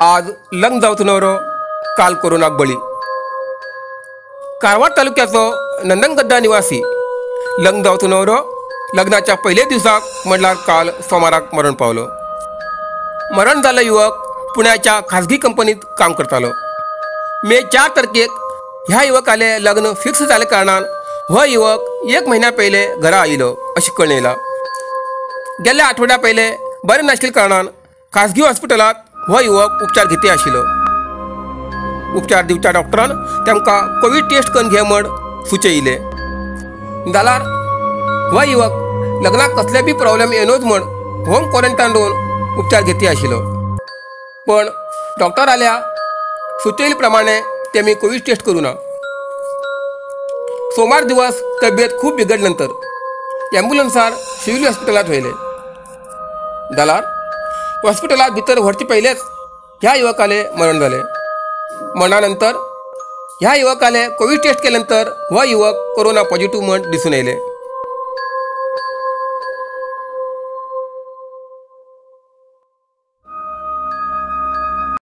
आज लग्न जावचो न्हवरो काल कोरोनाक बळी. कारवार तालुक्याचो नंदनगड्डा निवासी लग्न जावचो न्हवरो लग्नाच्या पयल्या दिवसाक म्हणल्यार काल सोमाराक मरण पावलो. मरण जाल्लो युवक पुण्याच्या खाजगी कंपनीत काम करतालो. मे 4 तारखेक ह्या युवकाले लग्न फिक्स जाले कारणान हो युवक 1 म्हयन्या पयले घरा आयलो अशें कळून येयलां. गेल्ल्या आठवड्या पयले बरें नाशिल्ल्या कारणान खाजगी हॉस्पिटलांत हो युवक उपचार घेते आशिल्लो. उपचार दिवच्या डॉक्टरान तांकां कोवीड टेस्ट करून घे म्हण सुचयले. जाल्यार हो युवक लग्नाक कसले बी प्रॉब्लेम येनोच म्हण होम क्वॉरंटायन दवरून उपचार घेते आशिल्लो. पण डॉक्टराल्या सुचयले प्रमाणे तेमी कोवीड टेस्ट करूं ना. सोमार दिवस तब्येत खूब बिगडले नंतर ॲम्ब्युलन्सार सिव्हिल हॉस्पिटलांत व्हेले. जाल्यार हॉस्पिटलात भितर व्हरचे पयलेच ह्या युवकाले मरण जालें. मरणानंतर ह्या युवकाले कोवीड टेस्ट केले नंतर हो युवक कोरोना पॉझिटिव्ह म्हण दिसून येयले.